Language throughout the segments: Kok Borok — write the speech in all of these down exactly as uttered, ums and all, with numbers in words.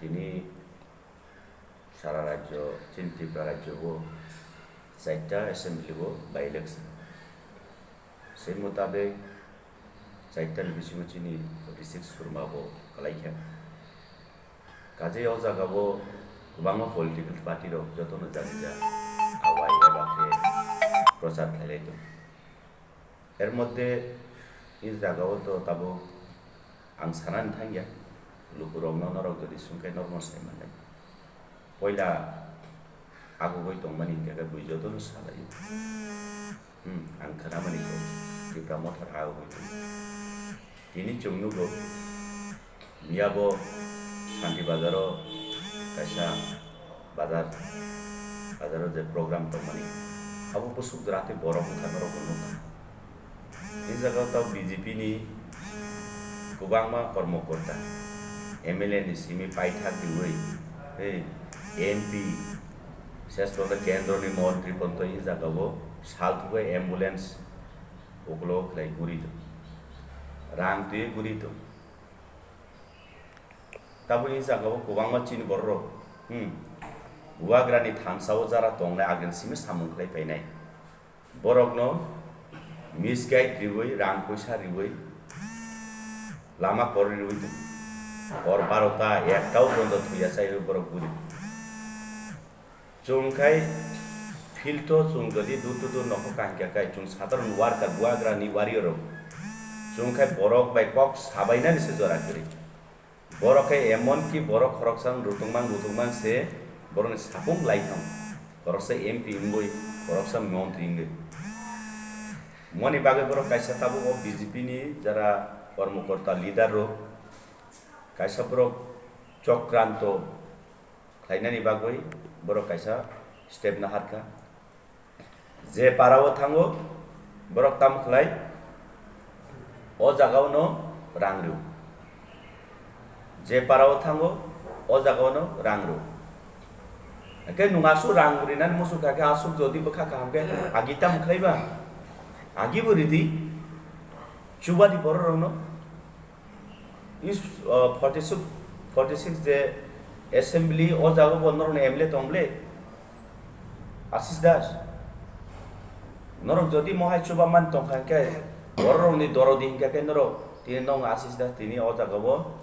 Tini sara rajyo, chini Tripura rajyo o chaita assembly o by election. Se mutabek chaita ni bisingo chini forty six surma bo kwlai kha. Kaje o jaga o kwbangma political party rok jotono jani ja awai eba khe prochar khlai lai tongo. Er moddhe, e jaga o to tabuk ang sanani thangya, lukurokno norok jodi swngkhe norokno sai mannai. Poila agugwi tongmani hinkhe khe bui jotono salaio. Hmm, ang khnamani khe Tipra Motha agugwi tongo. Tini chwng nugo, miyabo Santi Bazaro kaisa bazar, bazaro je program tongmani, abo bwswk jora tei borok wngkha norokbo nukha. Tei jaga o tabuk B J P ni kwbangma kormokorta, M L A ni simi paithak riwi, tei M P, ses pokhe kendro ni montri pontho e jaga o sal thugwi ambulance uklo khlai guri tong, rang twi guri tong. Tabuk e jaga o kwbangma chini borok rok, hmm, Bubagra ni thansa o jara tongnai ageng simi samung khlai painai. Borokno misguide riwi, rang puisa riwi, lama kor riwi tong. Hor barota, ekta o bondo thuya chaiwi borok guri. Chwng khai field o chwng jodi door to door nokho kaham khe khai chwng sadharon worker, Bubagra ni warrior rok. Chwng khai borok bai kok sabainani se jora kwrwi. Borok khe emon ki borok khoroksa rutungmang rutungmang se borokni sapung lai thang. Khoroksa M P wngwi, khoroksa montri wngwi. Moni bagwi borok kaisa tabuk o B J P ni jara kormokorta leader rok kaisa borok chokranto khlainani bagwi borok kaisa step naharkha. Je para o thango, borok tamo khlai, o jaga o no rang rw. Je para o thango, o jaga o no rang rw. Hake nwng aswk rang rinani muchung kha khe aswk jodi bwkha kaham khe agi tamo khlai ba? Agi bo ridi, chubadi borok rok no. Is, uh, forty six, forty six je assembly o jaga bo norokni M L A tong ble? Ashish Das. Norok jodi mohai chuba man tong kha khe, borok rokni dorodi hinkha khe norok tini nong Ashish Das tini o jaga bo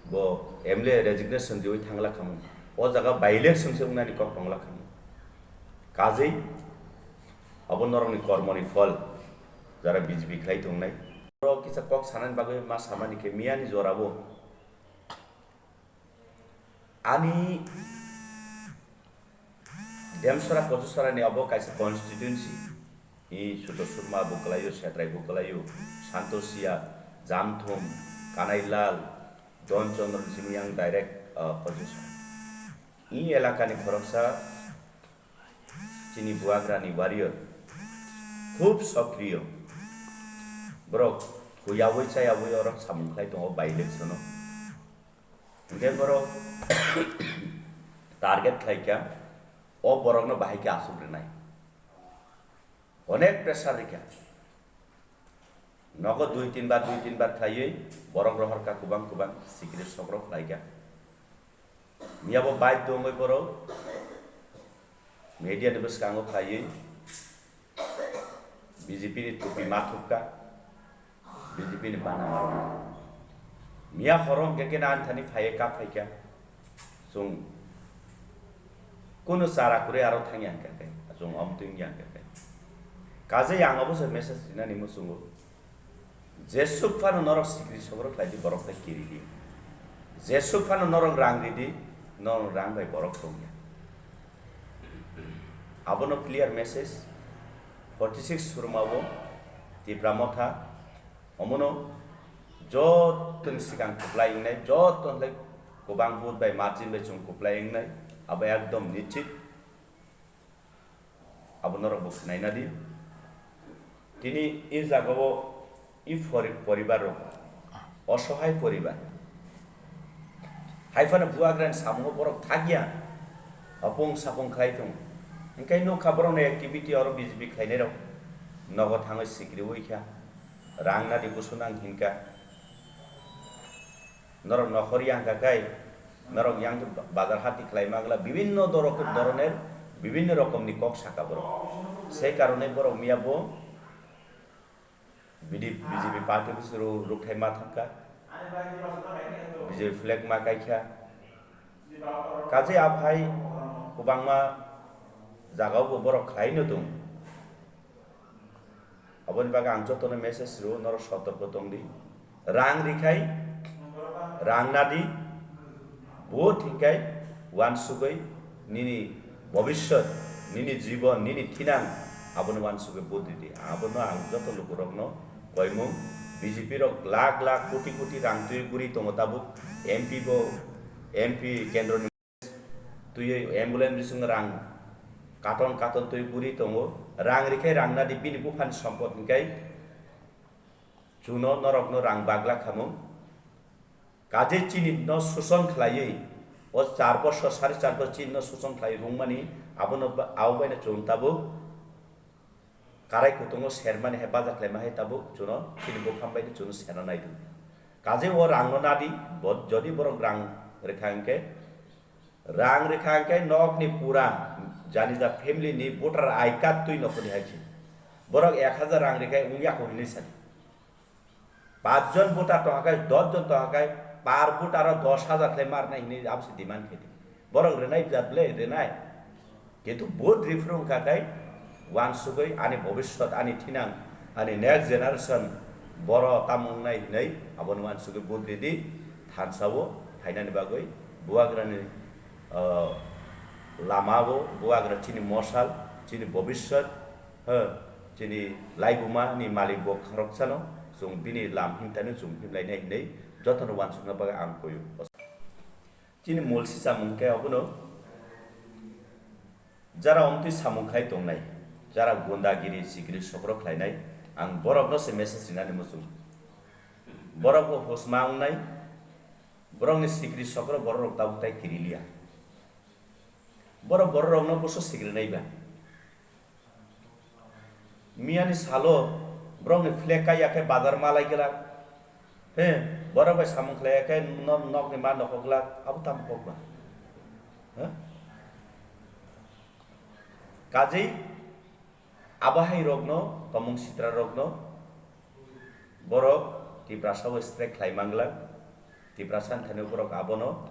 bo M L A resignation diwi thangla khamu. O jaga by election se wngnani kok tongla khamu. Kajei abo norokni kormoni phol. Jara B J P khlai tongnai. Oro kisa kok sanani bagwi ma samani khe miyani jorabo ani Demsora Kochusora ni abo kaisa constituency. I Suto Surma bo kwlaio, Setrai bo kwlaio, Santosia, Jamthum, Kanailal, Don Chandra ni simi yang direct, uh, Kochusora. I elakani khoroksa chini Bubagrani warrior, khub sokriyo. Borok huyawi chayawi oro samung khlai tongo by election-o. Hingke borok target khlai kha, o borokno bahai khe asuk rwnai. Onek pressure rikha. Nogo dui tin bar, dui tin bar khlaiwi borok rohor kha, kubang kubang sikiri sok rok khlai kha. Miyabo bike tongwi borok media ni bwskango phaiwi B J P ni tupi ma thupkha, B J P ni bana ma rwkha. Miya horo hwnkhe khe ani thani phaiwi kap phaikha. Chwng kunu chara kwrwi aro thangya hwnkha khe, chwng omtwi wngya hwnkha khe. Kajei ang obo se message rinani muchungo. Jesuk phano norok sikiri soborok khlai di, borok tai kiri di. Jesuk phano norok rang ridi, norok rang bai borok tongya. Abono clear message, forty six surma bo Tipra Motha, omono jotoni sikang kwplai wngnai, jotoni lai kwbang vote bai margin bai chwng kwplai wngnai, abo ekdom nichit. Abo norok bo khwnai nadi. Tini e jaga o i pori-, poribar rok, osohai poribar. Hai phano buagrani samungo borok thakya, apung sapung khlai tongo. Hingke nukha borokni activity oro B J P khlainai rok. Nogo thangwi sikriwi kha, rang nadi busu nang hinkha. Norok nokhor yang kha khai, Norok yang bazar hati khlai magla bibinno dorok-, doroner bibinno rokomni kok saka borok. Sei karone borok miya bo B D, B J P party office ro rukthai ma thangkha. B J P flag ma kaikha. Kaje aphai kwbangma jagao bo borok khlaino tong. Aboni bagwi ang jotono message rwo, norok sotorko tongdi. Rang rikhai, rang nadi, vote hinkhai, wansugwi nini bobishyot, nini jibon, nini thinang, abono wansugwi vote ridi. Abono ang joto lukurokno koimung, B J P rok lakh lakh, koti koti rang twi guri tongo tabuk, M P bo, M P kendroni twiwi ambulance bising rang katon katon twi guri tongo. Rang rikhai rang nadi bini buphani sompot hinkhai chuno norokno rang bagla khamung. Kaje chini no suson khlaiwi o char bosor, sare char bosor chini no suson khlai rwngmani abono ba-, abo baino chwng tabuk karai kutungo sermani hai baja khlaima hai tabuk chuno chini buphang baino chuno sena naidu. Kaje o rangno nadi, bo-, jodi borok rang rikha hinkhe, rang rikha hinkhe nokni pura janija family ni voter I card twi nokhorni hai se. Borok ek hajar rang rikhai wngya kho hinwi sadi. Pach jon voter tongkha khe, dos jon tongkha khe, par voter o dos hajar khlai marnai hinwi abo se demand khaidi. Borok rwnai jat le rwnai. Kintu vote riphuru wngkha khe wansugwi ani bobishyot, ani thinang, ani next generation boro tamo wngnai hinwi abono wansugwi vote ridi, thansa o phainani bagwi bubagrani, ah, lama o bubagra chini mosal, chini bobishyot, ha, chini laibuma ni malik bo khoroksa no chwng bini lam himtani chwng himlainai hinwi jotono wansukna bagwi ang koyo. Chini mol si samung khe obono jara omtwi samung khai tongnai, jara gundagiri sikri sokro khlainai, ang borokno se message rinani muchung. Borok bo husma wngnai, borokni sikri sokro borok rok tabuk tai kirilia. Borok borok rokno boso sikrinai ba. Miyani salo borokni flag kaiya khe bazar malai glak. He, borok bai samung khlaiya khe nok, nokni ma nokhok glak, abo tamo kok ba? He? Kajei abo hai rokno, tomung sitra rokno, borok Tiprasa o strike khlai manglak, Tiprasa ni thani borok abono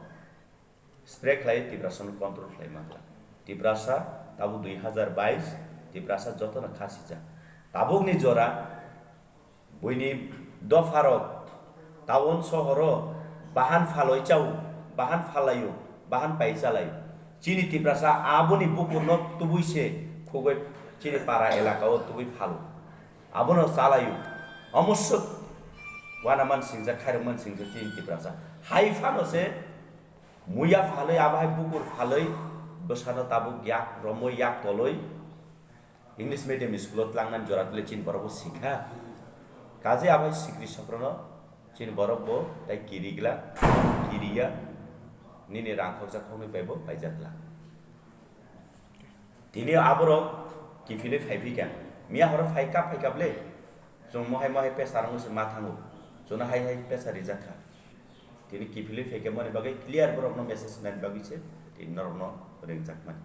spray khlai Tiprasa no control khlai manglak. Tiprasa tabuk dui hazar bais, Tiprasa jotono khasijak. Tabukni jora buini dopharok town sohoro bahan phaloi chao, bahan phalaio, bahan pai chalaio. Chini Tiprasa aboni bukurno tubui se khugui chini para elaka o tubui phalo. Abono chalaio. Omoswk wanaman singjak, khairokman singjak chini Tiprasa. Hai phano se Muya phalwi, abo hai bukur phalwi, bwsano tabuk yak romwi, yak tolwi, English medium school o tlangnani jora tule chini borok bo sikha. Kaje abo hai sikri sokrono chini borok bo tai kiri glak, kiriya, nini rang khoroksa khoroknwi bai bo paijak glak. Tini aborok kiphilwi phai phikha. Miya horo phai kap phai kap le. Chwng mohai mohai pesa rwngwi se ma thango. Chwngno hai hai pesa rijak kha. Tini kiphilwi phaikhe moni bagwi clear borokno message nani bagwi se tini norokno ringjakmani.